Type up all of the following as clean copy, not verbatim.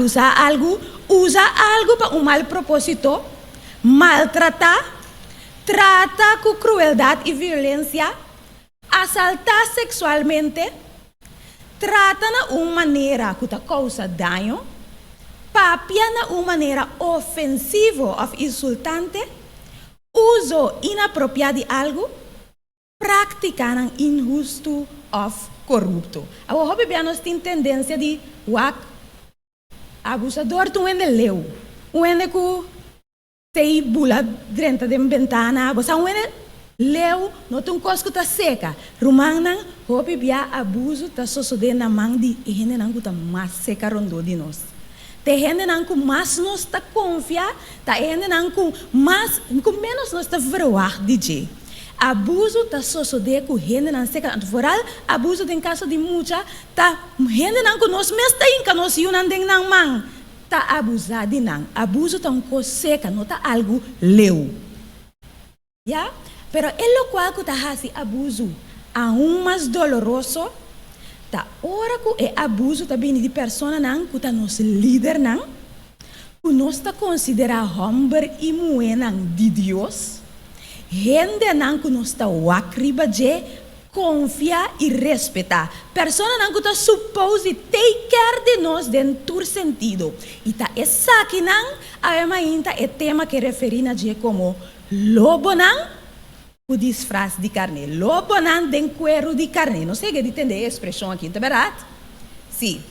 Malusá algu, usa algu pa un mal propósito, maltratá, trata ku krueldat i violensia, asaltá seksualmente, trata na un manera ku ta kousa daño, papia na un manera ofensivo òf insultante, uso inapropiá di algu, práktikanan inhustu òf korupto. Awor hopi bia nos tin tendensia di wak abusador ta un hende leu, un hende ku tei bula drenta den bentana, bo sa un hende leu no ta un kos ku ta seka. Rumannan, hopi bia abusu ta sosodé na man di e hendenan ku ta mas seka rondó di nos. Ta e hendenan ku mas nos ta konfia, ta e hendenan ku mas, ku ménos nos ta verwagt di dje. Abusu ta sosodé ku hendenan seka, anto foral abusu den kaso di mucha, ta hendenan ku nos mes ta hinka nos yunan den nan man, ta abusá di nan. Abusu ta un kos seka, no ta algu leu. Ya, pero e lokual ku ta hasi abusu aun mas doloroso ta ora ku e abusu ta bini di personanan ku ta nos lidernan, ku nos ta konsiderá hòmber i muhénan di Dios, hendenan ku nos ta wak riba dje, konfia i respetá, personanan ku ta supos di take care di nos den tur sentido. I ta esakinan awe mainta e tema ke referí na dje komo Lobonan ku disfras di karné. Lobonan den kueru di karné. Nos yega di tende e ekspreshon aki, ta bèrdat? Sí.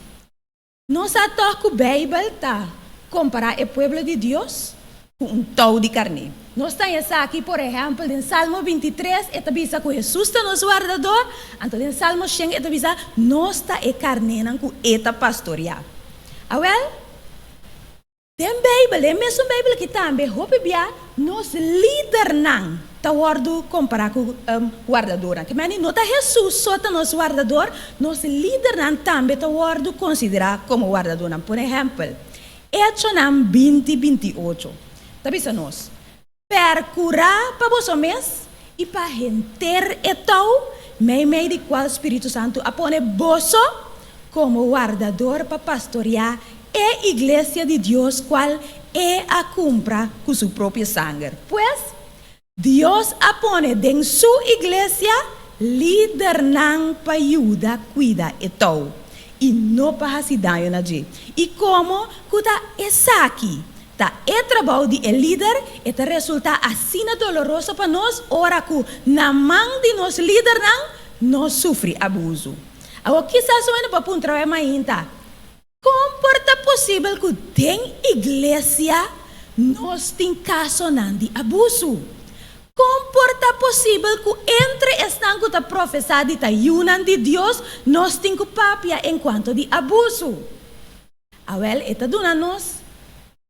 Nos sa tòg ku Beibel ta kompará e pueblo di Dios ku un tou di karné. Nos ta haña esaki, por ehèmpel, den Salmo 23, e ta bisa ku Hesus ta nos wardador, anto den Salmo 100 e ta bisa nos ta e karnénan ku e ta pastoriá. Awèl, Den Beibel, e mesun Beibel aki tambe, hopi bia nos lidernan ta wòrdu kompará ku wardadornan. Ke meni no ta Hesus so ta nos wardador, nos lidernan tambe ta wòrdu konsiderá komo wardadornan. Por ehèmpel, Echonan 20, 28 ta bisa nos, Pèrkurá pa boso mes i pa henter e tou, meimei di kual Spiritu Santu a pone boso komo wardador pa pastoriá e iglesia di Dios kual E a kumpra ku su propio sanger. Pues, Dios a pone den su iglesia lidernan pa yuda kuida e tou i no pa hasi daño na dje. I komo ku ta esaki Ta e trabou di e lider, e ta resultá asina doloroso pa nos ora ku na man di nos lidernan nos sufri abusu. Awor kisas un hende por puntra wei mainta, Kon por ta posibel ku den iglesia nos tin kasonan di abusu? Kon por ta posibel ku entre esnan ku ta profesá di ta yunan di Dios nos tin ku papia enkuanto di abusu? Awel, e ta duna nos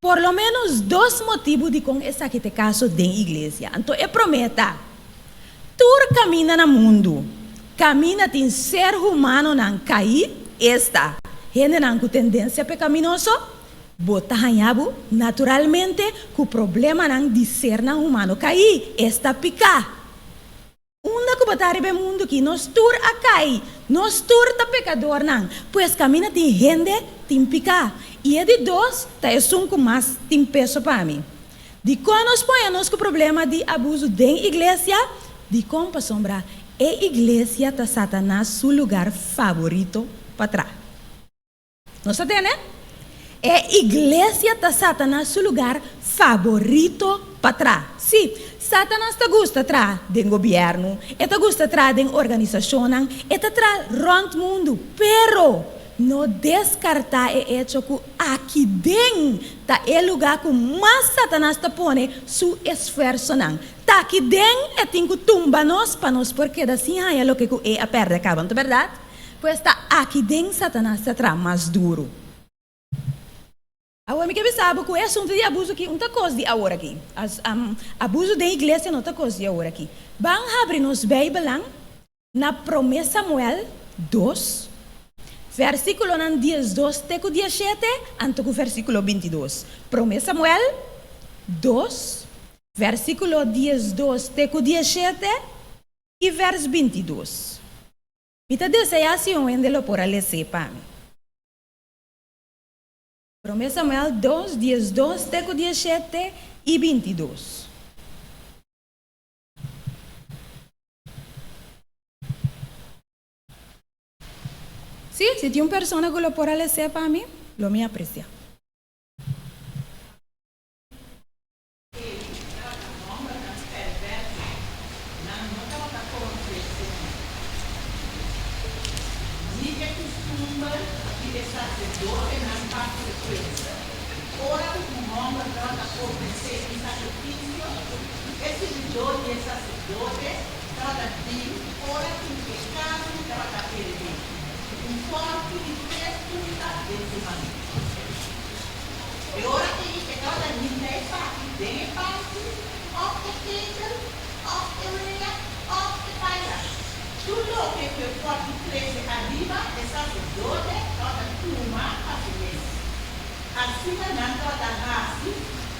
por lo ménos dos motibu dikon esaki ta e kaso den iglesia. Anto e promé ta, Tur kaminda na mundu, kaminda tin ser humanonan kaí, esta, hendenan ku tendensia pekaminoso, bo ta haña bo naturalmente ku problemanan di sernan humano kaí, esta, piká. Unda ku bo ta riba e mundu ki, nos tur a kai, nos tur ta pekadornan. Pues kaminda tin hende, tin piká. I e di dos ta esun ku mas tin peso pa mi. Dikon nos poña nos ku problema di abusu den iglesia? Dikon? Pasobra e iglesia ta Satanas su lugar faborito pa traha. Nos ta tende? E iglesia ta Satanas su lugar faborito pa traha. Sí, Satanas ta gusta traha den gobièrnu, e ta gusta traha den organisashonnan, e ta traha rònt mundu. Pero, no deskartá e echo ku aki den ta e lugá ku mas Satanas ta pone su esfuersonan. Ta aki den e tin ku tumba nos pa nos por keda sin haña loke ku e a pèrdè kaba, no ta bèrdat? Pues ta aki den Satanas ta traha mas duru. Awor mi ke bisa bo ku e asuntu di abuso aki un ta kos di awor aki. Abuso den iglesia no ta kos di awor aki. Ban habri nos Beibelnan na Promé Samuel 2, versikulonan 12 te ku 17 anto ku versikulo 22. Promé Samuel 2, versikulo 12 te ku 17 i vers 22. Mi ta deseá si un hende lo por a les'é pa mi. Promé Samuel dos, 12 te ku 17 i 22. Sí, si tin un persona ku lo por a les'é pa mi, lo mi apresiá. Eli tabata hòmbernan pèrvèrso, nan no tabata konosé Señor. Ni e kustumber di e saserdotenan pa ku e pueblo. Ora ku un hòmber tabata ofresé un sakrifisio, e sirbidó di e saserdote tabata bin ora ku e karni tabata herebé, ku un fòrki di tres punta den su man. E ora ei e tabata hinka esaki den e panchi, òf e ketel, òf e wea, òf e paila. Tur loke ku e fòrki trese ariba, e saserdote tabata tuma pa su mes. Asina nan tabata hasi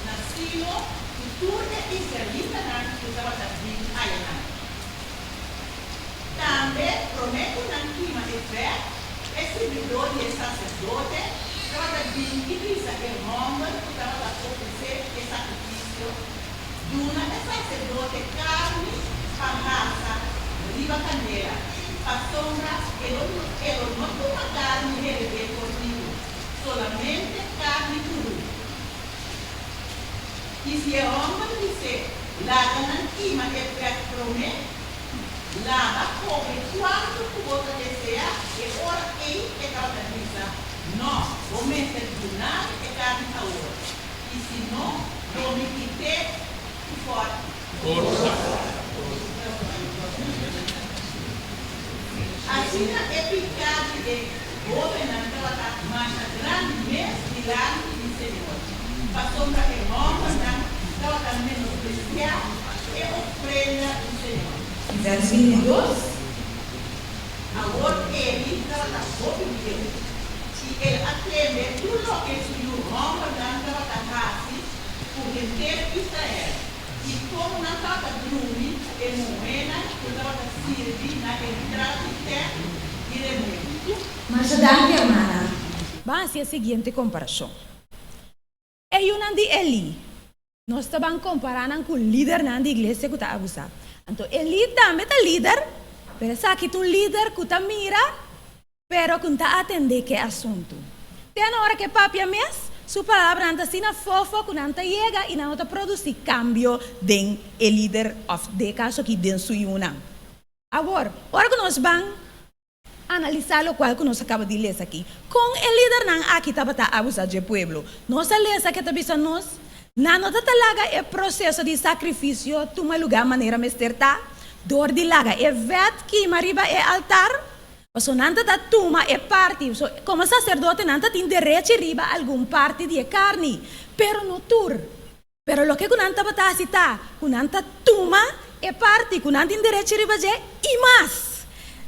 na Silo ku tur e israelitanan ku tabata bin ayanan. Tambe, promé ku nan kima e vèt, e sirbidó di e saserdote tabata bin i bisa e hòmber ku tabata ofresé e sakrifisio, Duna e saserdote karni pa hasa riba kandela, pasobra e lo e lo no tuma karni herebé for di bo, solamente karni kuru. I si e hòmber bis'é, Laga nan kima e vèt promé, laba kohe kuantu ku bo ta deseá, e ora ei e tabata bisa, Nò, bo mester duna mi e karni awor, i si no, lo mi kit'é ku fòrki. Asina e piká di e hóbennan tabata masha grandi mes dilanti di Señor, pasobra e hòmbernan tabata menospresiá e ofrenda di Señor. Vèrs 22. Awor Eli tabata hopi bieu, i el a tende tur loke su yu hòmbernan tabata hasi ku henter Israel. I komo nan tabata drumi ku e muhénan ku tabata sirbi na entrada di tènt di reunion. Masha danki, hermana. Ban hasi e siguiente komparashon. E yunan di Elí. Nos ta ban kompará nan ku lidernan di iglesia ku ta abusá. Anto Elí tambe ta lider, pero esaki ta un lider ku ta mira Pero ku n'ta atendé k'e asuntu. Te na ora k'e papia mes, su palabranan ta asina fofo ku nan ta yega i nan no ta produsí kambio den e lider òf den e kaso akí den su yunan. Awor, ora ku nos ban analisá lokual ku nos a kaba di lesa akí, kon e lidernan akí tabata abusá dje pueblo? Nos a lesa ke ta bisa nos, Nan no ta ta laga e proseso di sakrifisio tuma lugá manera mester ta, dor di laga e vèt kima riba e altar. Pasobra nan ta ta tuma e parti, so, komo saserdote nan ta tin derechi riba algun parti di e karni, pero no tur. Pero loke ku nan tabata hasi ta ku nan ta tuma e parti ku nan tin derechi riba dje i mas.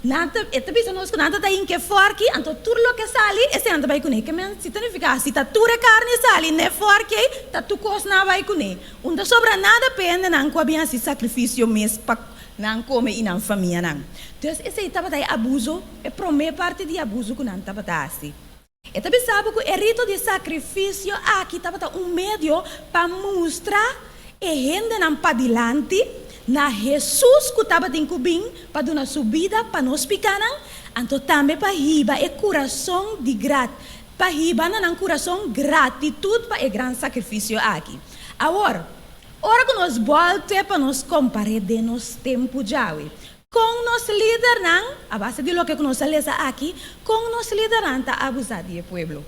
Nan ta, e ta bisa nos ku nan ta ta hinka e fòrki, anto tur loke sali, esei nan ta bai kuné. Ke men si ta nifiká, si ta tur e karni sali n'e fòrki ei, ta tur kos nan a bai kuné. Un ta sobra nada p'e hendenan ku a bin hasi sakrifisio mes pa nan kome i nan famianan. Dus esei tabata e abuso, e promé parti di abuso ku nan tabata hasi. E ta bisa bo ku e rito di sakrifisio aki tabata un medio pa mustra e hendenan padilanti na Hesus ku tabatin ku bin pa duna su bida pa nos pikánan, anto tambe pa hiba e kurason di grat pa hiba na nan kurason gratitut pa e gran sakrifisio aki. Awor, ora ku nos bòlte pa nos kompar'é den nos tempu djawe, Kon nos lidernan, a base di loke ku nos a lesa aki, kon nos lidernan ta abusá di e pueblo?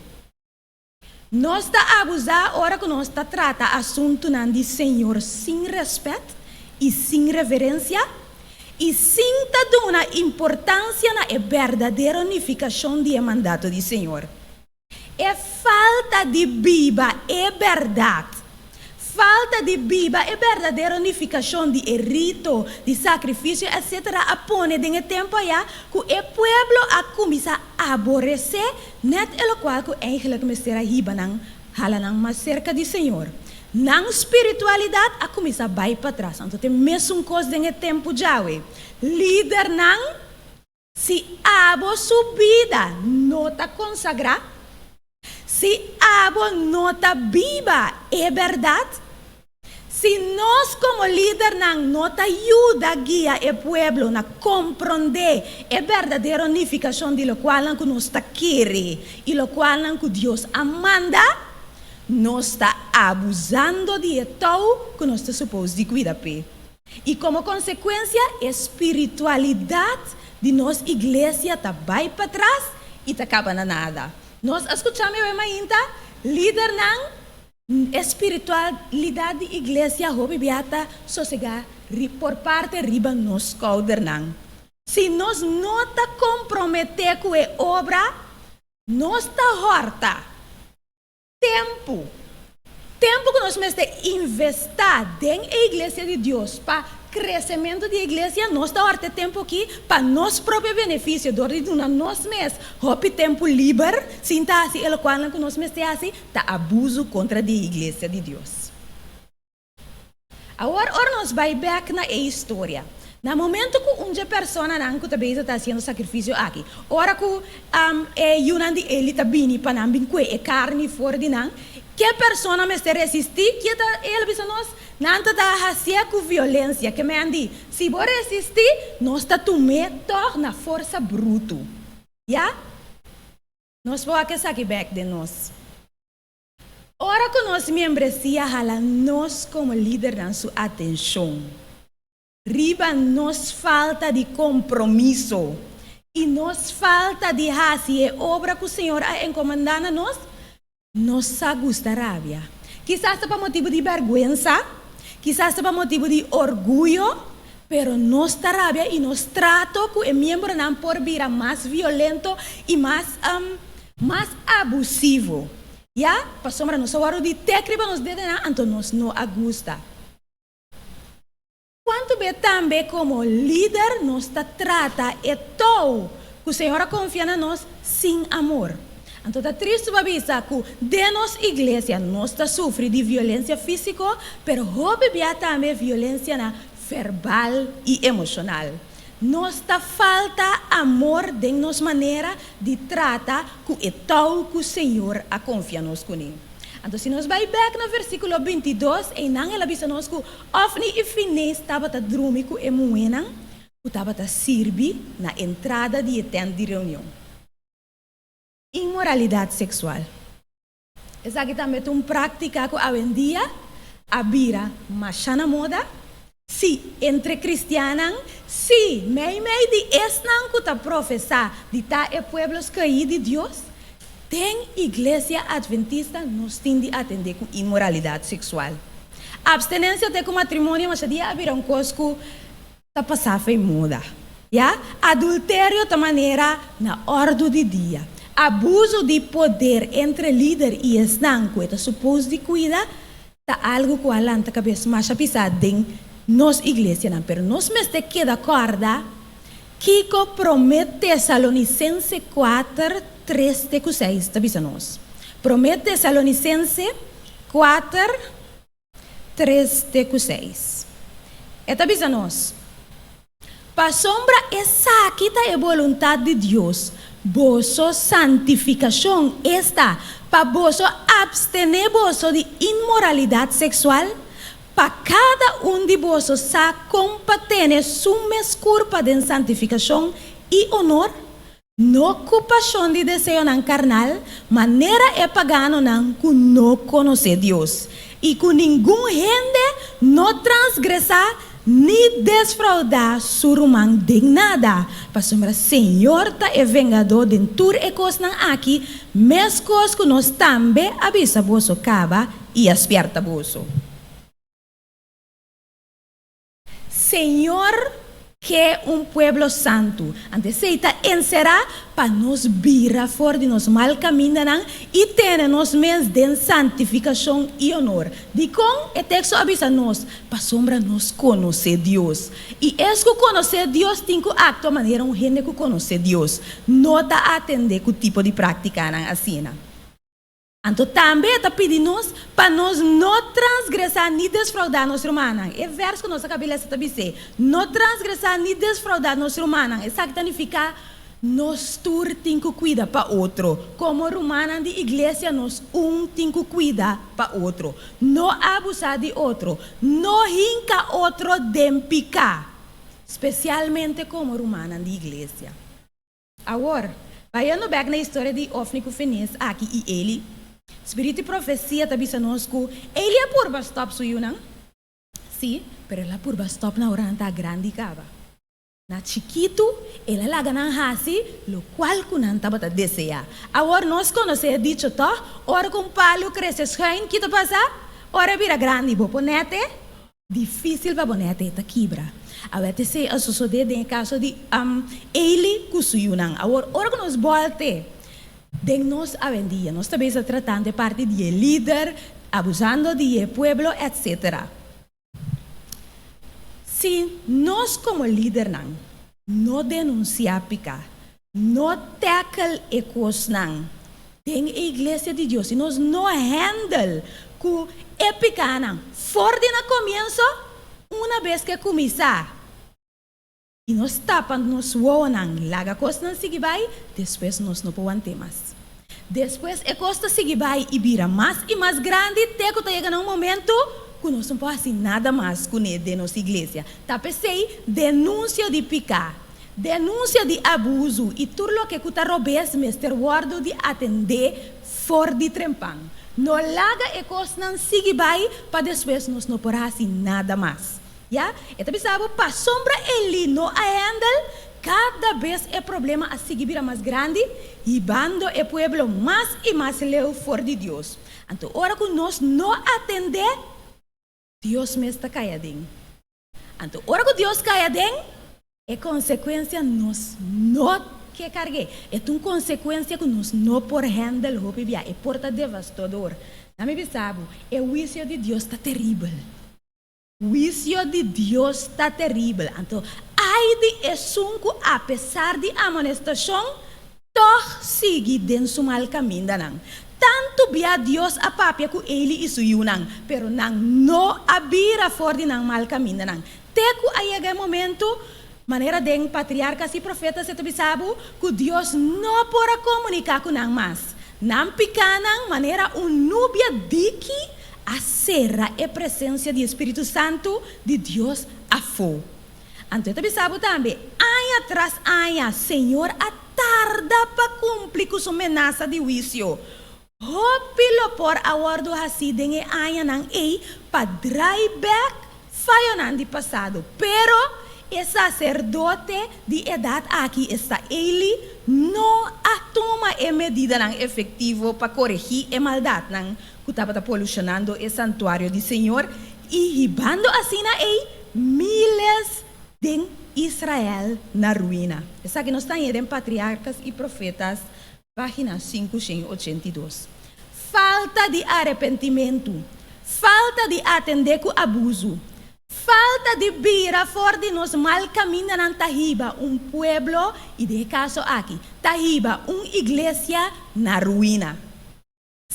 Nos ta abusá ora ku nos ta trata asuntunan di Señor sin rèspèt i sin reverensia, i sin ta duna importansia na e berdadero nifikashon di e mandato di Señor. E falta di biba e bèrdat. Falta di biba e berdadero nifikashon di e rito, di sakrifisio etc. A pone den e tempu ayá ku e pueblo a kuminsá aboresé nèt e lokual ku eigentlik mester a hiba nan hala nan mas serka di Señor. Nan spiritualidat a kuminsá bai patras. Anto ta e mesun kos den e tempu djawe. Lidernan. Si abo su bida no ta konsagrá, Si abo no ta biba e bèrdat, si nos komo lidernan no ta yuda guia e pueblo na komprondé e berdadero nifikashon di lokualnan ku nos ta kere i lokualnan ku Dios a manda, nos ta abusando di e tou ku nos ta supos di kuida p'e. I komo konsekuensia e spiritualidat di nos iglesia ta bai patras i ta kaba na nada. Nos a skucha mi awe mainta lidernan. E spiritualidat di iglesia hopi bia ta sosegá por parte riba nos skoudernan. Si nos no ta komprometé ku e obra, nos ta hòrta tempu. Tempu ku nos mester investá den e iglesia di Dios pa kresementu di e iglesia, nos ta hòrta e tempu akí pa nos propio benefisio dor di duna nos mes hopi tempu liber sin ta hasi e lokualnan ku nos mester hasi. Ta abuso kontra di e iglesia di Dios. Awor ora nos bai bek na e historia, na momento ku un dje personanan ku ta bezig ta hasiendo sakrifisio aki, ora ku e yunan di Eli ta bini pa nan bin kue e karni for di nan, ke persona mester resistí? Ke ta el a bisa nos? Nan ta ta hasié ku violensia. Ke men di, Si bo resistí, nos ta tum'é tòg na forsa brutu. Ya? Nos por wak esaki bek den nos. Ora ku nos miembresia hala nos komo lidernan su atenshon riba nos falta di kompromiso i nos falta di hasi e obra ku Señor a enkomendá na nos, nos sa gusta rabia. Kisas ta pa motibu di bèrgwensa, kisas ta pa motibu di orguyo, pero nos ta rabia i nos trato ku e miembronan por bira mas violento i mas, mas abusivo. Ya, pasobra nos a wòrdu di tek riba nos dedenan, anto nos no a gusta. Kuantu be tambe komo lider nos ta trata e tou ku Señor a konfia na nos sin amor. Anto ta tristu pa bisa ku den nos iglesia nos ta sufri di violensia físiko, pero hopi bia tambe violensianan verbal i emoshonal. Nos ta falta amor den nos manera di trata ku e tou ku Señor a konfia nos kuné. Anto si nos bai bek na versíkulo 22, einan el a bisa nos ku Ofni i Finees tabata drumi ku e muhénan ku tabata sirbi na entrada di e tènt di reunion. Inmoralidat seksual. Esaki tambe ta un práktika ku awendia a bira masha na moda. Sí, entre kristiannan, sí, meimei di esnan ku ta profesá di ta e pueblo skohí di Dios. Den Iglesia Adventista nos tin di atendé ku inmoralidat seksual. Abstenencia te cu matrimonio masha dia a bira un cos cu ta pasa fei moda. Ya, adulterio ta manera na ordu di dia. Abuso di poder entre lider y esnan cu e ta supos di cuida ta algo cu a lanta cabes masha pisa den nos iglesianan. Pero nos mester keda corda kico Prome Tesalonicense cuater, tres te cu seis ta bisa nos. Prome Tesalonicense Kuater, tres te ku seis. E ta bisa nos, Pasobra esaki ta e boluntat di Dios, boso santifikashon, esta, pa boso apstené boso di inmoralidat seksual, pa kada un di boso sa kon pa tene su mes kurpa den santifikashon i onor, No ku pashon di deseonan karnal, manera e paganonan ku no konosé Dios, i ku ningun hende no transgresá ni desfraudá su ruman den nada, pasobra Señor ta e vengadó den tur e kosnan aki, meskos ku nos tambe a bisa boso kaba i a spièrta boso. Señor ke un pueblo santu. Anto esei ta enserá pa nos bira for di nos mal kamindanan i tene nos mes den santifikashon i onor. Dikon? E teksto a bisa nos, Pasobra nos konosé Dios. I es ku konosé Dios tin ku aktua manera un hende ku konosé Dios. No ta atendé ku tipo di práktikanan asina. Anto tambe e ta pidi nos pa nos no transgresá ni desfraudá nos rumannan. E vèrs ku nos a kaba di lesa ta bis'é, No transgresá ni desfraudá nos rumannan. Esaki ta nifiká, Nos tur tin ku kuida pa otro. Komo rumannan di iglesia nos un tin ku kuida pa otro. No abusá di otro. No hinka otro den piká. Spesialmente komo rumannan di iglesia. Awor, bayendo bèk na historia di Ofni ku Finees aki i Eli, Spiritu di profesia ta bisa nos ku Eli a purba stòp su yunan. Sí, pero el a purba stòp nan ora nan ta grandi kaba. Na chikitu, el a laga nan hasi lokual ku nan tabata deseá. Awor nos konosé e dicho tòg, Ora ku un palu krese schuin, ki ta pasa? Ora e bira grandi, bo por nèt e? Difísil pa bo nèt e, e ta kibra. Awor esei a sosodé den e kaso di Eli ku su yunan. Awor, ora ku nos bòlt'e den nos awendia, nos ta bisa tratando e parti di e lider, abusando di e pueblo, etcetera. Si nos komo lidernan no denunsiá piká, no tackle e kosnan den e iglesia di Dios, si nos no handle ku e pikánan for di na komienso, una bes ku e kuminsá i nos tapa nos wowonan laga kosnan sigui bai, despues nos no por want'é mas. Despues e kos ta sigui bai i bira mas i mas grandi te ku ta yega na un momentu ku nos no por hasi nada mas kuné den nos iglesia. Ta p'esei denunsia di piká, denunsia di abusu i tur loke ku ta robes mester wòrdu di atendé for di trempan. No laga e kosnan sigui bai pa despues nos no por hasi nada mas. Ya, e ta bisa bo, pasobra Elí no a hèndel, kada bes e problema a sigui bira mas grandi, hibando e pueblo mas i mas leu for di Dios. Anto ora ku nos no atendé, Dios mes ta kai aden. Anto ora ku Dios kai aden, e konsekuensia nos no ke karg'é. E ta un konsekuensia ku nos no por hèndel hopi bia, e por ta devastador. Na mi bisa bo, e huisio di Dios ta teribel. Huisio di Dios ta teribel. Anto, ai di esun ku apesar di amonestashon, tòg sigui den su mal kamindanan. Tantu bia Dios a papia ku Eli i su yunan, pero nan no a bira for di nan mal kamindanan. Te ku a yega e momentu, manera den Patriarkas i Profetas e ta bisa bo, ku Dios no por a komuniká ku nan mas. Nan pikánan manera un nubia diki a sera e presensia di e Spiritu Santu di Dios afó. Anto e ta bisa bo tambe, aña tras aña Señor a tarda pa kumpli ku su menasa di huisio. Hopi lo por a wòrdu hasí den e añanan ei pa drai bèk fayonan di pasado, pero e saserdote di edat aki, esta Eli, no a tuma e medidanan efektivo pa koregí e maldatnan ku tabata polushonando e santuario di Señor i hibando asina ei miles den Israel na ruina. Esaki nos ta haña den Patriarkas i Profetas, página 582. Falta di arepentimentu, falta di atendé ku abusu, falta di bira for di nos mal kamindanan ta hiba un pueblo, i den e kaso aki, ta hiba un iglesia na ruina.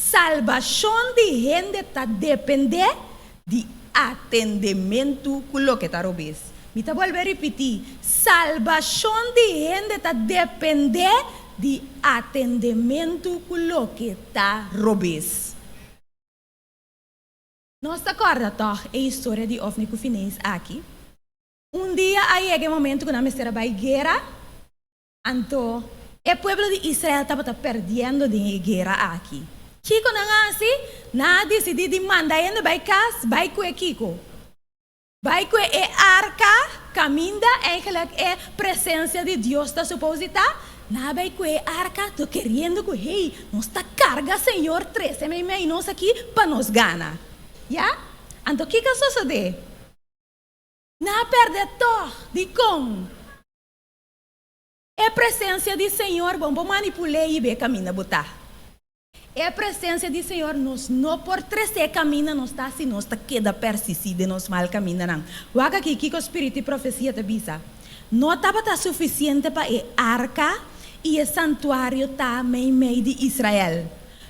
Salbashon di hende ta dependé di atendementu ku loke ta robes. Mi ta bolbe ripití, salbashon di hende ta dependé di atendementu ku loke ta robes. Nos ta kòrda tòg e historia di Ofni ku Finees aki? Un dia a yega e momentu ku nan mester a bai guera. Anto, e pueblo di Israel tabata perdiendo den e guera aki. Kiko nan a hasi? Nan a disidí di manda hende bai kas bai kue kiko? Bai kue e arka, kaminda eigenlijk e presensia di Dios ta supos di ta. Nan a bai kue e arka, to keriendo ku, hey, nos ta karga Señor trese meimei nos aki pa nos gana. Ya? Anto kiko a sosodé? Nan a pèrdè tòg. Dikon? E presensia di Señor bon por manipul'é i be kaminda bo ta. E presensia di Señor nos no por tres'é kaminda nos ta si nos ta keda persistí den nos mal kamindanan. Wak aki kiko spiritu di profesia ta bisa, No tabata sufisiente pa e arka i e santuario ta meimei di Israel.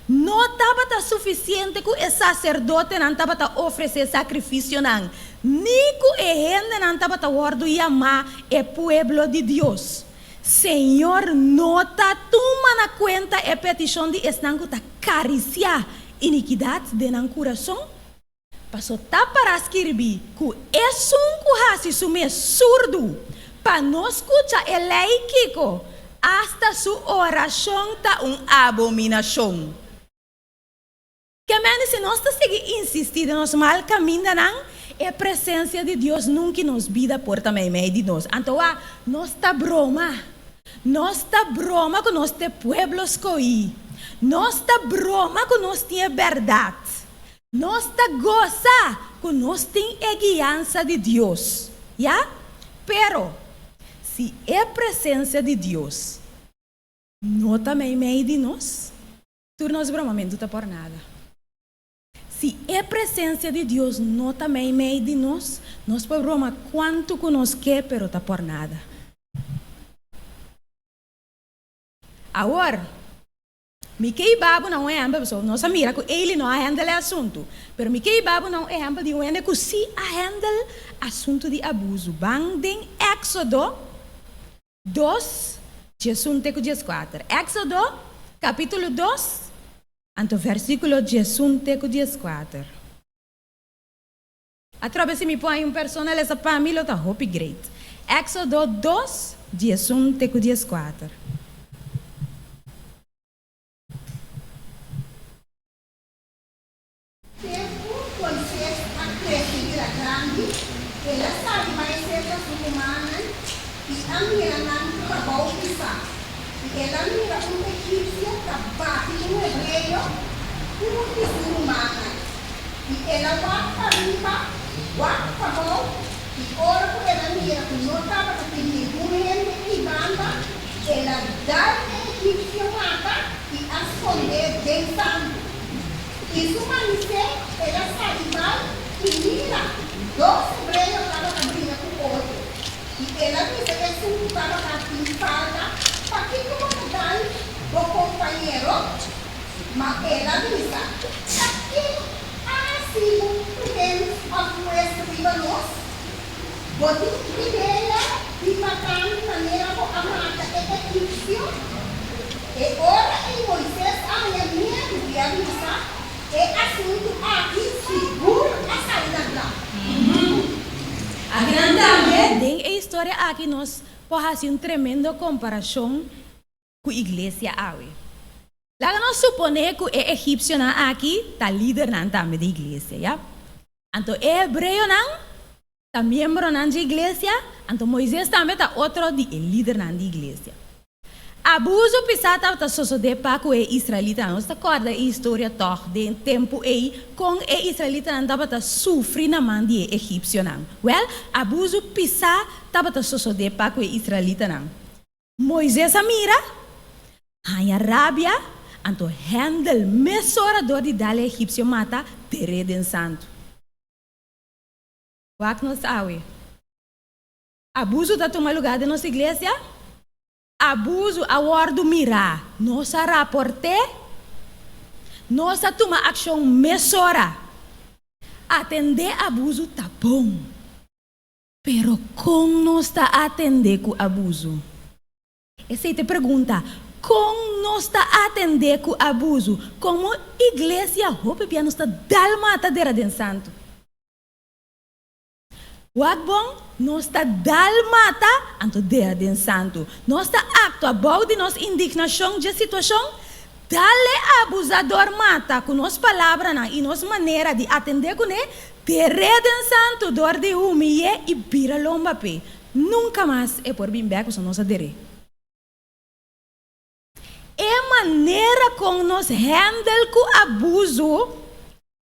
No tabata sufisiente ku e saserdotenan tabata ofresé sakrifisionan, ni ku e hendenan tabata wòrdu yamá e pueblo di Dios. Señor no ta tuma na kuenta e petishon di esnan ku ta karisiá inikidat den nan kurason? Paso ta pará skirbí ku esun ku hasi su mes surdu pa no skucha e lei kiko, asta su orashon ta un abominashon. Ke mende si nos ta sigui insistí den nos mal kamindanan, e presensia di Dios nunki nos bida por ta meimei di nos. Anto wak, nos ta broma. Nos ta broma ku nos ta e pueblo skohí. Nos ta broma ku nos tin e bèrdat. Nos ta gosa ku nos tin e guiansa di Dios, ya. Pero, si e presensia di Dios no ta meimei di nos, tur nos bromamentu ta por nada. Si e presensia di Dios no ta meimei di nos, nos por broma kuantu ku nos ke, pero ta por nada. Awor, Mi ke hiba bo na un ehèmpel, pasobra nos a mira ku Eli no a hèndel e asuntu. Pero mi ke hiba bo na un ehèmpel di un hende ku sí a hèndel asuntu di abusu. Ban den Éksodo dos, diesun te ku dieskuater. Éksodo, kapítulo dos, anto vèrsikulo diesun te ku dieskuater. Atrobe si mi por haña un persona lesa pa mi lo ta hopi great. Éxodo dos, 11 te ku 14. Tempu Moises a krese bira grandi, el a sali bai serka su rumannan i a mira nan trabou pisá. I el a mira un egipsio ta bati un hebreo, un di su rumannan. I el a wak pariba, wak pabou, i ora ku el a mira ku no tabata tin ningun hende ei banda, el a dal e egipsio mata i a skond'é den santu. I su manisé el a sali bai, i mira, dos hebreo tabata bringa ku otro. I el a bisa esun ku tabata tin falta, Pakiko bo ta dal bo kompañero? Ma el a bisa, Ta ken a hasi bo prens òf hues riba nos? Bo tin idea di mata mi manera bo a mata e egipsio? E ora ei Moises a haña miedu i a bisa, E asuntu aki sigur a sali na kla. Akinan tambe den e historia aki nos por hasi un tremendo komparashon ku iglesia awe. Laga nos suponé ku e egipsionan aki ta lidernan tambe di iglesia, ya. Anto e hebreonan ta miembronan dje iglesia, anto Moises tambe ta otro di e lidernan di iglesia. Abuso pisá tabata sosodé pa ku e israelitanan. Nos ta kòrda e historia tòg den tempu ei kon e israelitanan tabata sufri na man di e egipsionan. Wèl, abuso pisá tabata sosodé pa ku e israelitanan. Moises a mira, haña rabia, anto hèndel mesora dor di dal e egipsio mata der'é den santu. Wak nos awe. Abusu ta tuma lugá den nos iglesia? Abusu a wòrdu mirá, nos a raport'é, nos a tuma akshon mesora. Atendé abusu ta bon. Pero kon nos ta atendé ku abusu? Esei ta e pregunta, Kon nos ta atendé ku abusu? Komo iglesia hopi bia nos ta dal mata dera den santu. Wak bon, nos ta dal mata anto dera den santu. Nos ta aktua bou di nos indignashon dje situashon, dal e abusador mata ku nos palabranan i nos manera di atendé kuné, Der'é den santu dor di humiy'é i bira lomba p'e. Nunka mas e por bin bèk pasobra nos a der'é. E manera kon nos hèndel ku abusu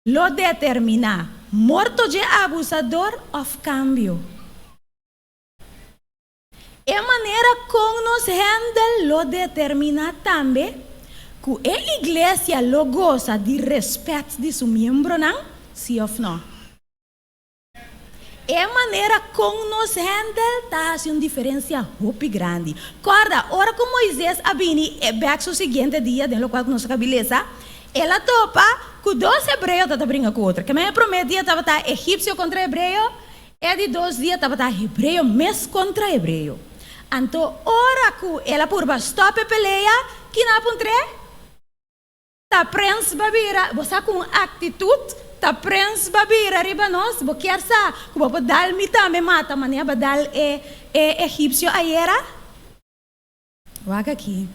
lo determiná morto dje abusador òf kambio. E manera kon nos hèndel lo determiná tambe ku e iglesia lo gosa di rèspèt di su miembronan, sí òf nò. E manera kon nos hèndel ta hasi un diferensia hopi grandi. Kòrda, ora ku Moises a bini bèk su siguiente dia, den lokual ku nos a kabi lesa, el a topa ku dos hebreo ta ta bringa ku otro. Kemey e promé dia tabata egipsio kontra hebreo, E di dos dia tabata hebreo mes kontra hebreo. Anto ora ku el a purba stòp e pelea, kin a puntr'é? Ta prens bo a bira, bo sa ku un aktitut ta prens bo a bira riba nos, bo kier sa ku bo por dal mi tambe mata manera bo a dal e e egipsio ayera? Wak aki.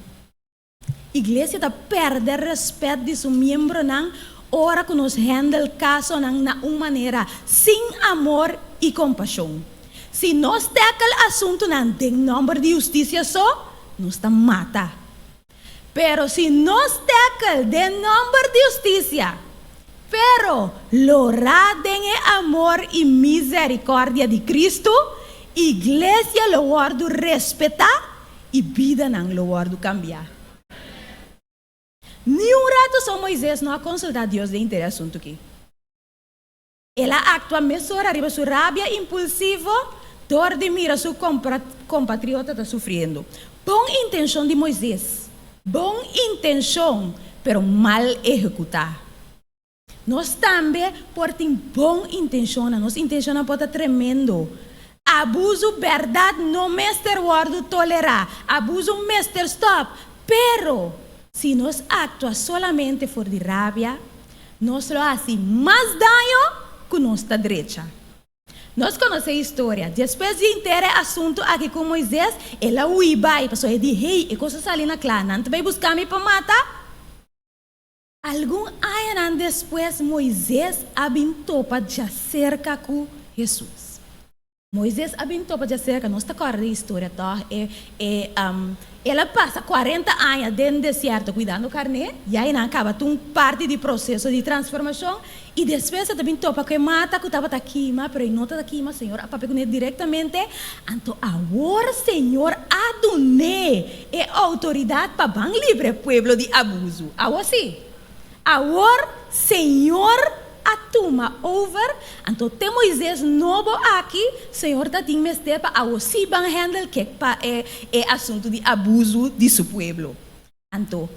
Iglesia ta pèrdè rèspèt di su miembronan ora ku nos hèndel kasonan na un manera sin amor i kompashon. Si nos tèkel asuntunan den nòmber di hustisia so, nos ta mata. Pero si nos tèkel den nòmber di hustisia, pero lorá den e amor i mizerikòrdia di Kristu, iglesia lo wòrdu respetá i bidanan lo wòrdu kambiá. Niun ratu so Moises no a konsultá Dios den inter e asuntu ki. El a aktua mesora riba su rabia impulsivo dor di mira su kompatriota ta sufriendo. Bon intenshon di Moises, bon intenshon, pero mal ehekutá. Nos tambe por tin bon intenshonnan, nos intenshonnan por ta tremendo. Abusu bèrdat no mester wòrdu tolerá, abusu mester stòp, pero si nos aktua solamente for di rabia, Nos lo hasi mas daño ku nos ta drecha. Nos konosé historia. Despues di henter e asuntu aki ku Moises, el a hui bai, pasobra e di, Hey, e kos a sali na kla, nan ta bai buska mi pa mata. Algun añanan despues Moises a bin topa djaserka ku Hesus. Moises a bin topa djaserka, nos ta kòrda di historia tòg, e e el a pasa kuarenta aña den desierto kuidando karné, ya e nan a kaba ta un parti di proseso di transformashon, i despues e ta bin topa ku e mata ku tabata kima, pero e no tabata kima, Señor a papia kuné direktamente, anto awor Señor a dun'é e outoridat pa ban libra e pueblo di abusu. Awor sí, Awor Señor a tuma over, anto te Moises nobo aki, Señor ta tin mester pa awor sí ban handle kek pa e e asuntu di abusu di su pueblo. Anto,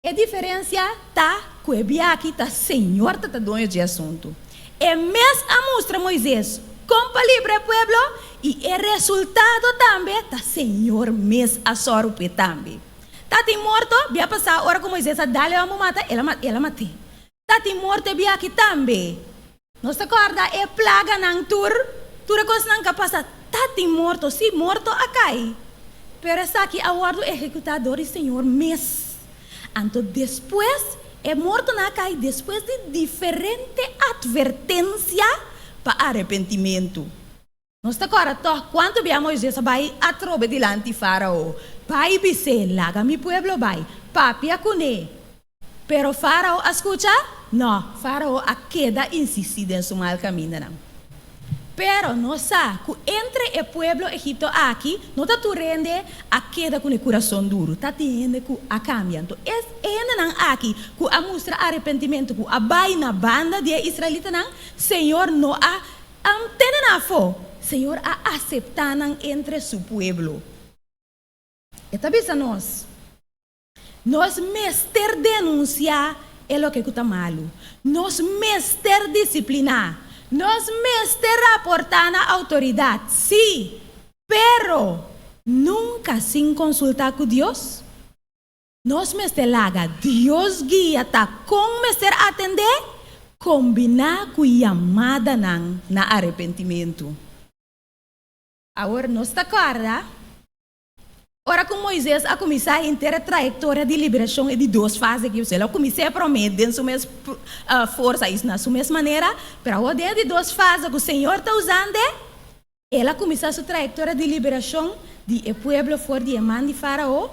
e diferencia ta cu e bia aki ta Señor ta ta doño dje asuntu. E mes a mustra Moises con pa libra e pueblo y e resultado tambe ta Señor mes a sòru p'e tambe. Ta tin morto bia pasá ora ku Moises a dal e hòmber mata, el a el a mat'é. Ta tin morto e bia aki tambe. Nos ta kòrda e plaganan tur, tur e kosnan ku a pasa. Ta tin morto, sí, morto a kai. Pero esaki a wòrdu ehekutá dor di Señor mes. Anto despues e mortonan a kai despues di diferente atvertensia pa arepentimentu. Nos ta kòrda tòg kuantu bia Moises a bai atrobe dilanti Fárao, Bai bis'é, Laga mi pueblo bai. Papia kuné. Pero Fárao a skucha? Nò, Fárao a keda insistí den su mal kamindanan. Pero nos sa ku entre e pueblo egipto aki no ta tur hende a keda ku e kurason duru, ta tin hende ku a kambia. Anto e hendenan aki ku a mustra arepentimentu, ku a bai na banda di e israelitanan, Señor no a Am tene nan afó, Señor a aseptá nan entre su pueblo. E ta bisa nos, Nos mester denunsiá e loke ku ta malu. Nos mester disipliná. Nos mester raportá na outoridat, sí, pero nunka sin konsultá ku Dios. Nos mester laga Dios guia ta kon mester atendé, kombiná ku yamadanan na arepentimentu. Awor nos ta kòrda ora ku Moises a kuminsá henter e trayektoria di liberashon e di dos fase aki. El a kuminsá e promé den su mes forsa i na su mes manera, pero awor den e di dos fase ku Señor ta usando, El a kuminsá su trayektoria di liberashon di e pueblo for di e man di Fárao.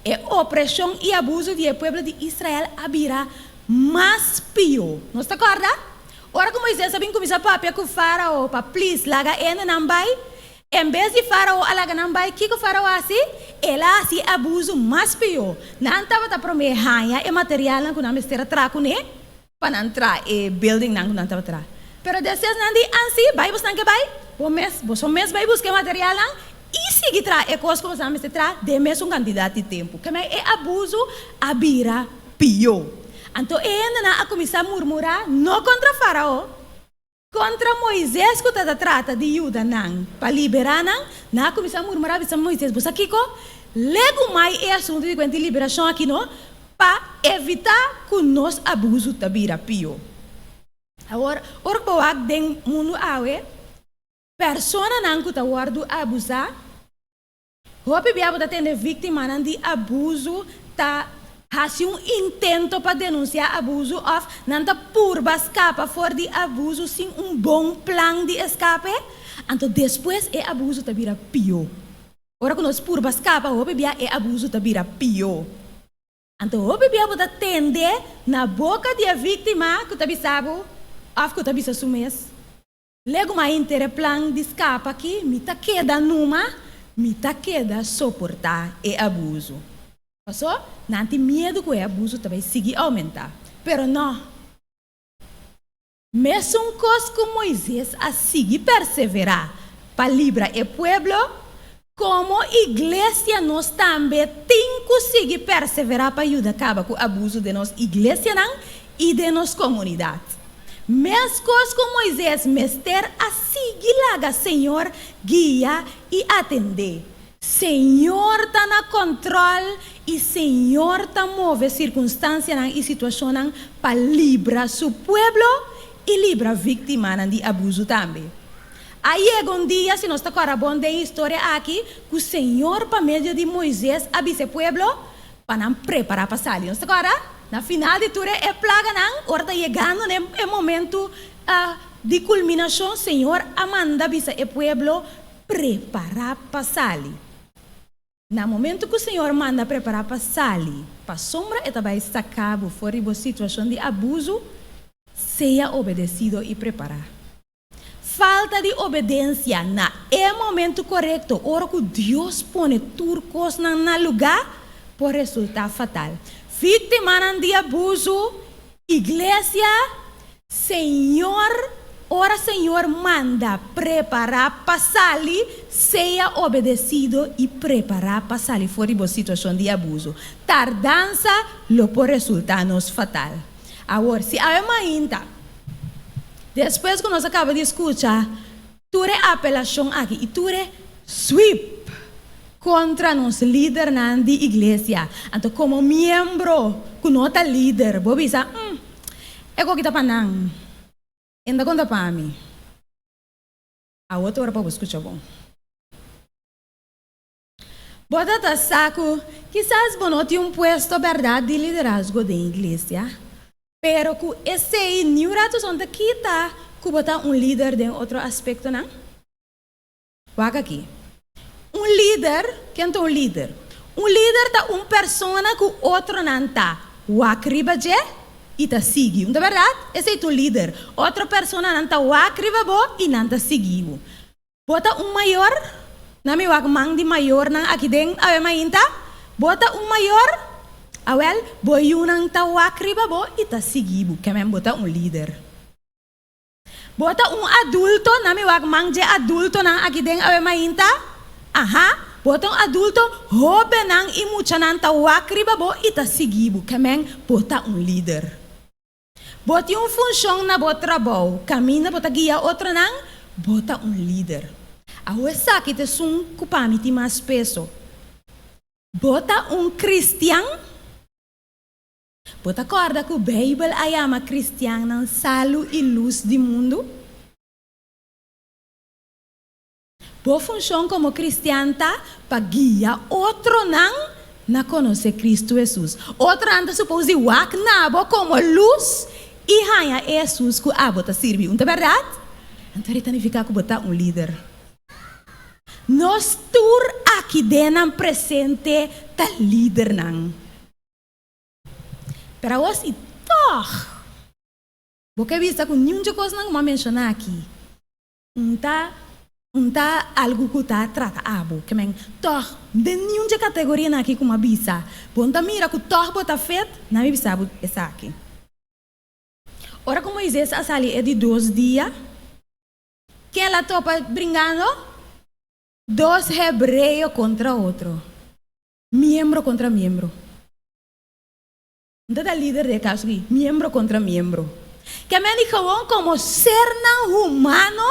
E opreshon i abusu di e pueblo di Israel a bira mas pió. Nos ta kòrda? Ora ku Moisés a bin kuminsá papia ku Fárao pa plis laga e hendenan bai, en bes di Fárao a laga nan bai, kiko Fárao a hasi? El a hasi e abusu mas pió. Nan tabata promé haña e materialnan ku nan mester a traha kuné. Pa nan traha e buildingnan ku nan tabata traha. Pero despues nan di, Ansi, bai bosnan ke bai, bo mes, boso mes bai buska e materialnan i sigui traha e kos ku boso mester traha den mesun kantidat di tempu. Kemey e abusu a bira pió. Anto e hendenan a kuminsá murmurá, no kontra Fárao. Kontra Moises ku ta ta trata di yuda nan pa liberá nan, nan a kuminsá murmurá bisa Moises, Bo sa kiko? Legumai e asuntu di kuenta di liberashon aki no, pa evitá ku nos abusu ta bira pió. Awor, ora ku bo wak den mundu awe, personanan ku ta wòrdu abusá, Hopi bia bo ta tende víktimanan di abusu ta hasi un intento pa denunsiá abusu òf nan ta purba skapa for di abusu sin un bon plan di eskape, anto despues e abusu ta bira pió. Ora ku nos purba skapa hopi bia e abusu ta bira pió. Anto hopi bia bo ta tende na boka di e víktima ku ta bisa bo òf ku ta bisa su mes, Legu m'a henter e plan di skapa aki, mi ta keda numa, mi ta keda soportá e abusu. Pasó, nan tin miedu ku e abusu ta bai sigui oumentá. Pero nò! Mesun kos ku Moises a sigui perseverá pa libra e pueblo, komo iglesia nos tambe tin ku sigui perseverá pa yuda kaba ku abusu den nos iglesianan i den nos komunidat. Meskos ku Moises mester a sigui laga Señor guia i atendé. Señor ta na kòntròl i Señor ta move sirkunstansianan i situashonnan pa libra Su pueblo i libra víktimanan di abusu tambe. A yega un dia, si nos ta kòrda bon den e historia aki, ku Señor pa medio di Moises a bisa e pueblo pa nan prepará pa sali. Nos ta kòrda? Na final di tur e plaganan, ora ta yegando na e momentu di kulminashon, Señor a manda bisa e pueblo prepará pa sali. Na momentu ku Señor manda prepará pa sali, pasobra e ta bai saka bo for di bo situashon di abusu, sea obedesido i prepará. Falta di obedensia na e momentu korekto ora ku Dios pone tur kosnan na lugá por resultá fatal. Víktimanan di abusu, Iglesia, Señor, ora Señor manda prepará pa sali, sea obedesido i prepará pa sali for di bo situashon di abusu. Tardansa lo por resultá nos fatal. Awor, si awe mainta. Despues ku nos a kaba di skucha tur e apelashon aki i tur e sweep kontra nos lidernan di iglesia, anto komo miembro ku no ta lider bo bisa, Umm, e koki ta pa nan, e no ta konta pa mi. Awor ta ora pa bo skucha bon. Bo ta ta sa ku kisas bo no tin un puesto bèrdat di liderazgo den iglesia, pero ku esei niun ratu son ta kita ku bo ta un lider den otro aspektonan? Wak aki. Un lider, ken ta un lider? Un lider ta un persona ku otronan ta wak riba dje i ta sigui. Un ta bèrdat? Esei ta un lider. Otro personanan ta wak riba bo i nan ta sigui bo. Bo ta un mayor? Na mi wak man di mayornan aki den awe mainta. Bo ta un mayor? Awel, bo yunan ta wak riba bo i ta sigui bo. Kemen bo ta un lider. Bo ta un adulto? Na mi wak man dje adultonan aki den awe mainta. Aha, bo ta un adulto? Hobennan i muchanan ta wak riba bo i ta sigui bo. Kemen bo ta un lider. Bo tin un funshon na bo trabou, kaminda bo ta guia otronan, bo ta un lider. Awo esaki ta esun ku pa mi tin mas peso. Bo ta un kristian? Bo ta kòrda ku Beibel a yama kristiannan salu i lus di mundu? Bo funshon komo kristian ta pa guia otronan na konosé Kristu Hesus. Otronan ta supos di wak na bo komo lus i haña e Hesus ku abo ta sirbi. Un ta bèrdat? Anto ta nifiká ku bo ta un lider. Nos tur aki den nan presente ta lidernan. Pero awor si tòg bo ke bisa ku niun dje kosnan ku mi a menshoná aki Un ta un ta algu ku ta trata abo. Ke men, tòg, den niun dje kategorianan aki ku mi a bisa, bo no ta mira ku tòg bo ta fet? Nan mi bisa bo esaki. Ora ku Moises a sali e di dos dia, ken el a topa bringando? Dos hebreo kontra otro, miembro kontra miembro. N ta ta lider di e kaso aki, miembro kontra miembro. Ke men di gewoon komo sernan humano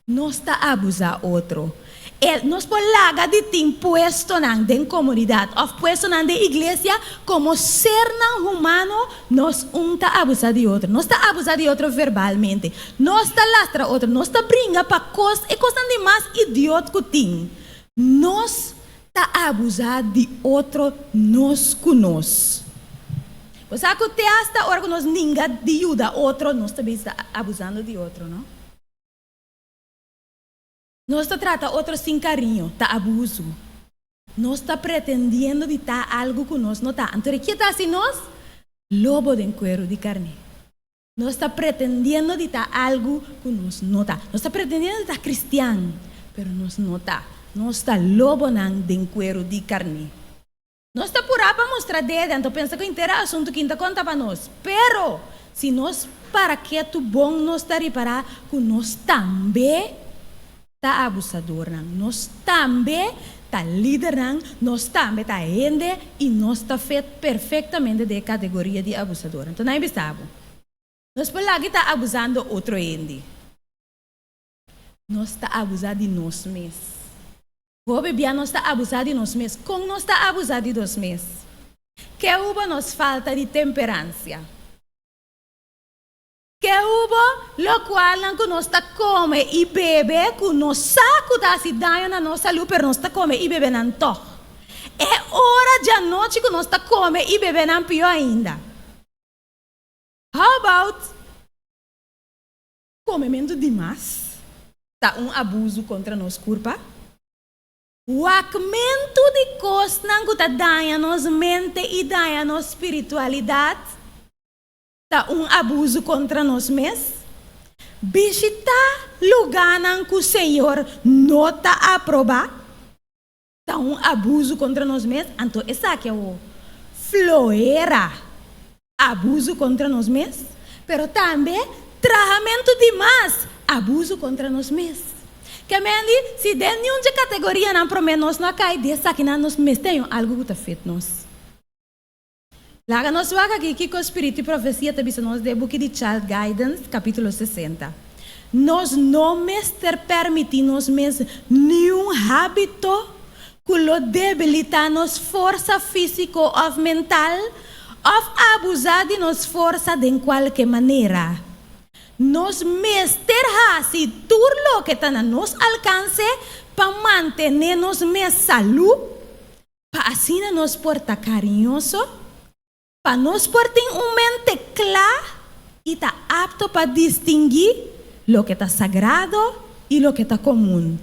nos ta abusá otro. E nos por laga di tin puestonan den komunidat òf puestonan den iglesia, komo sernan humano nos un ta abusá di otro. Nos ta abusá di otro verbalmente. Nos ta lastra otro. Nos ta bringa pa kos, e kosnan di mas idiot ku tin. Nos ta abusá di otro nos ku nos. Bo sa ku te asta ora ku nos ninga di yuda otro, nos ta bisa ta abusando di otro, no? Nos ta trata otro sin kariño, ta abusu. Nos ta pretendiendo di ta algu ku nos no ta. Anto di ke ta hasi nos? Lobo den kueru di karné. Nos ta pretendiendo di ta algu ku nos no ta. Nos ta pretendiendo di ta kristian, pero nos no ta. Nos ta lobonan den kueru di karné. Nos ta purá pa mustra dede, anto pensa ku henter e asuntu kin ta konta pa nos. Pero, si nos para ketu bon nos ta ripará ku nos tambe ta abusadornan, nos tambe ta lidernan, nos tambe ta hende i nos ta fit perfectamente den e categoria di abusador. Anto nan e bisa bo, Nos por laga ta abusando otro hende. Nos ta abusa di nos mes. Hopi bia nos ta abusa di nos mes. Con nos ta abusa di nos mes? Ke hubo nos falta di temperancia? Ke hubo lokualnan ku nos ta kome i bebe ku nos sa ku ta hasi daño na nos salú, pero nos ta kome i bebe nan tòg? E ora djanochi ku nos ta kome i bebe nan pió ainda. How about komementu dimas ta un abusu kontra nos kurpa? Wakmentu di kosnan ku ta daña nos mente i daña nos spiritualidat? Ta un abusu kontra nos mes? Bishitá lugánan ku Señor no ta aprobá ta un abusu kontra nos mes? Anto esaki awor flohera abusu kontra nos mes, pero tambe trahamentu di mas abusu kontra nos mes. Ke men di, si den niun dje kategorianan promé nos no a kai, di esakinan nos mester haña un algu ku ta fit nos. Laga nos wak aki kiko Spiritu i Profesia ta bisa nos den e buki di Child Guidance, kapítulo 60. Nos no mester permití nos mes niun hábito ku lo debilitá nos forsa físiko òf mental òf abusá di nos forsa den kualke manera. Nos mester hasi tur loke ta na nos alkanse pa mantené nos mes salú. Pa asina nos por ta kariñoso, pa nos por tin un mente kla i ta apto pa distinguí loke ta sagrado i loke ta komun,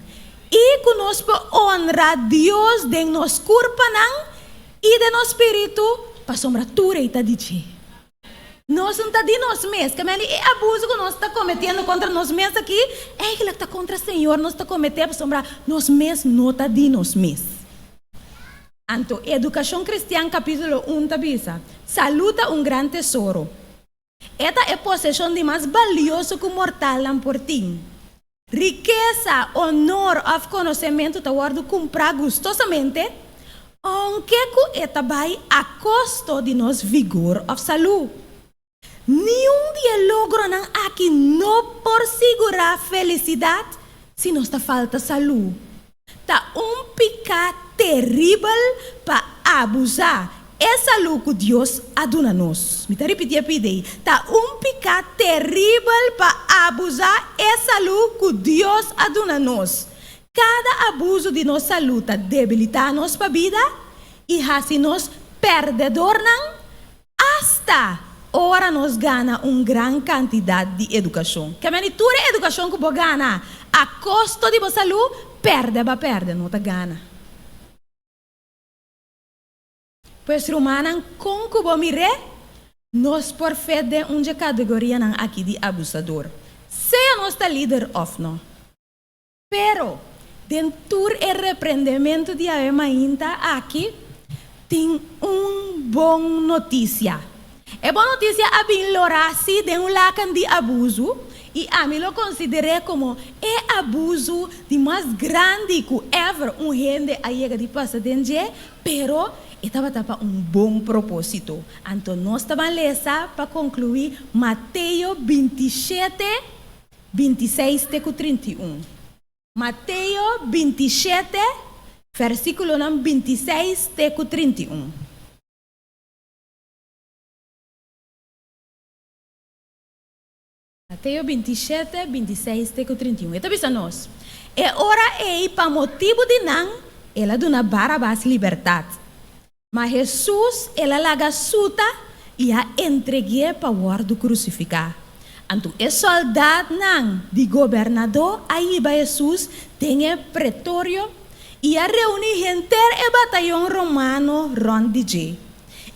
i ku nos por onra Dios den nos kurpanan i den nos spiritu, pasobra tur ei ta di dje. Nos no ta di nos mes. Ke mende e abuso ku nos ta kometiendo kontra nos mes aki, eigentlik ta kontra Señor nos ta kometé, pasobra nos mes no ta di nos mes. Anto Edukashon Kristian kapítulo un ta bisa, Salú ta un gran tesoro. E ta e poseshon di mas balioso ku mortalnan por tin. Rikesa, onor òf konosementu ta wòrdu kumprá gustosamente, ounke ku e ta bai a kosto di nos vigor òf salú. Niun di e logronan aki no por sigurá felisidat si nos ta falta salú. Ta un piká teribel pa abusá e salú ku Dios a duna nos. Mi ta ripití e pidi ei, Ta un piká teribel pa abusá e salú ku Dios a duna nos. Kada abusu di nos salú ta debilitá nos pa bida i hasi nos pèrdedornan. Asta ora nos gana un gran kantidat di edukashon. Ke meni tur e edukashon ku bo gana a kosto di bo salú, pèrdè ba pèrdè, no ta gana. Pues rumannan, kon ku bo mir'é, nos por fet den un dje kategorianan aki di abusador, sea nos ta lider òf no. Pero, den tur e reprendementu di awe mainta aki, tin un bon notisia. E bon notisia a bin lorá sí den un laken di abusu, i ami lo konsider'é komo e abusu di mas grandi ku ever un hende a yega di pasa den dje, pero E tabata pa un bon propósito. Anto nos ta ban lesa pa konkluí Mateo 27, 26 te ku 31. Mateo 27, versíkulonan 26 te ku 31. Mateo 27, 26 te ku 31. E ta bisa nos, E ora ei, pa motibu di nan, el a duna Barabas libertat. Ma Hesus el a laga suta i a entreg'é pa wòrdu krusifiká. Anto e sòldatnan di gobernadó a hiba Hesus den e pretorio i a reuní henter e batayon romano rònt di dje.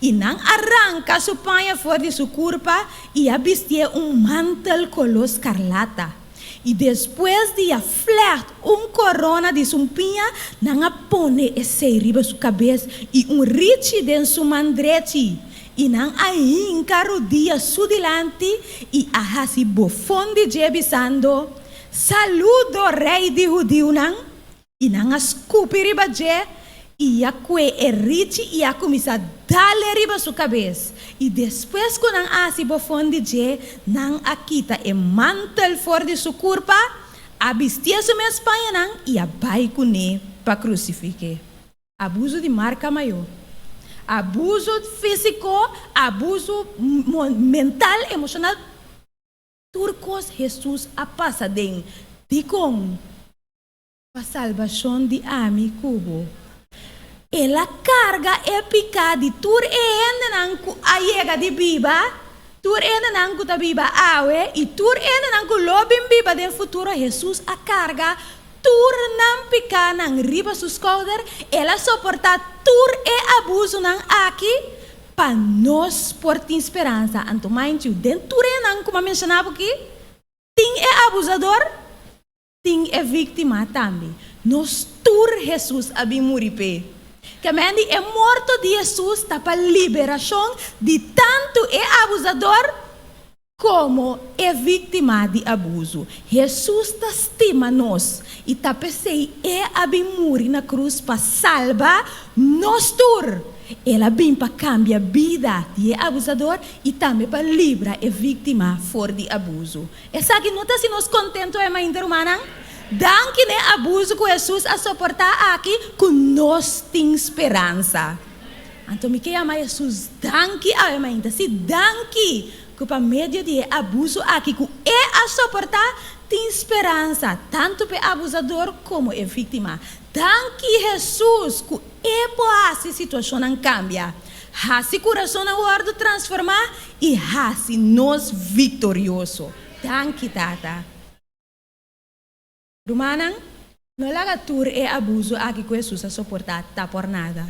I nan a ranka su paña for di su kurpa i a bistié un mantel koló skarlata. I despues di a flègt un korona di sumpiña, nan a pone esei riba su kabes i un richi den su man drechi. I nan a hinka rudia su dilanti i a hasi bofon di dje, bisando, Saludo, Rei di hudiunan! I nan a skupi riba dje, i a kue e richi i a kuminsá dal e riba su kabes. I despues ku nan a hasi bofon di dje, nan a kita e mantel for di su kurpa, a bistié su mes pañanan i a bai kuné pa krusifik'é. Abuso di marka mayó. Abuso físiko, abuso mental, emoshonal. Tur kos Hesus a pasa den. Dikon? Pa salbashon di ami ku bo. El a karga e piká di tur e hendenan ku a yega di biba, tur e hendenan ku ta biba awe i tur e hendenan ku lo bin biba den futuro. Hesus a karga tur nan pikánan riba su skouder. El a soportá tur e abusunan aki pa nos por tin speransa. Anto mind you, den tur e hendenan ku mi a menshoná bo aki, tin e abusador. Tin e víktima tambe. Nos tur Hesus a bin muri p'e. Kemendi e morto di Hesus ta pa liberashon di tantu e abusador komo e víktima di abusu. Hesus ta stima nos i ta p'esei e a bin muri na krus pa salba nos tur. El a bin pa kambia bida di e abusador i tambe pa libra e víktima for di abusu. Esaki no ta hasi nos kontentu, e mainta rumannan? Danki n'e abusu ku Hesus a soportá aki ku nos tin speransa. Anto mi ke yama Hesus danki awe mainta. Sí, danki ku pa medio di e abusu aki ku e a soportá tin speransa tantu p'e abusador komo e víktima. Danki Hesus ku e por hasi situashonnan kambia. Hasi kurasonnan wòrdu transformá i hasi nos viktorioso. Danki, Tata. Rumannan, no laga tur e abuso aki ku Hesus a soportá ta por nada.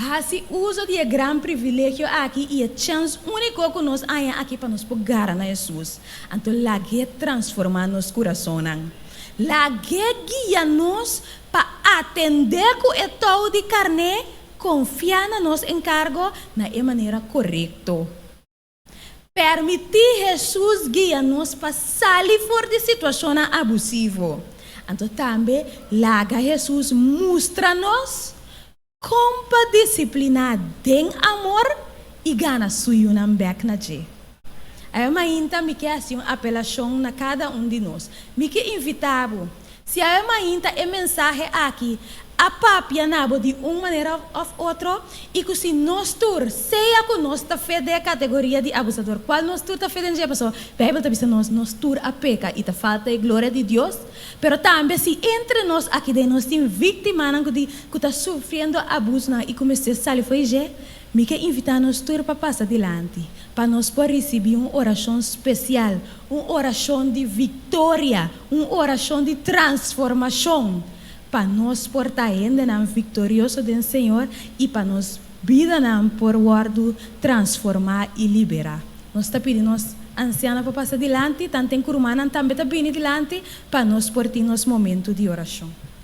Hasi uso di e gran privilegio aki i e chèns úniko ku nos haña aki pa nos por gara na Hesus. Anto lag'é transformá nos kurasonnan. Lag'é guia nos pa atendé ku e tou di karné Konfia na nos enkargo na e manera korekto. Permití Hesus guia nos pa sali for di situashonnan abusivo. Anto tambe laga Hesus mustra nos kon pa disipliná den amor i gana su yunan bèk na dje. Awe mainta mi ke hasi un apelashon na kada un di nos. Mi ke invitá bo Si awe mainta e mensahe aki a papia na bo di un manera of otro, i ku si nos tur, sea ku nos ta fe den e kategoria di abusador, kual nos tur ta fe den dje, pasobra Beibel ta bisa nos, nos tur a peka i ta falta e gloria di Dios, pero tambe si entre nos aki den nos tin víktimanan ku di ku ta sufriendo abusonan i ku mester sali fo'i dje, Mi ke invitá nos tur pa pasa dilanti, pa nos por risibí un orashon spesial, un orashon di viktoria, un orashon di transformashon, pa nos por ta hendenan viktorioso den Señor i pa nos bidanan por wòrdu transformá i liberá. Nos ta pidi nos ansiano pa pasa dilanti, tanten ku rumannan tambe ta bini dilanti, pa nos por tin nos momentu di orashon.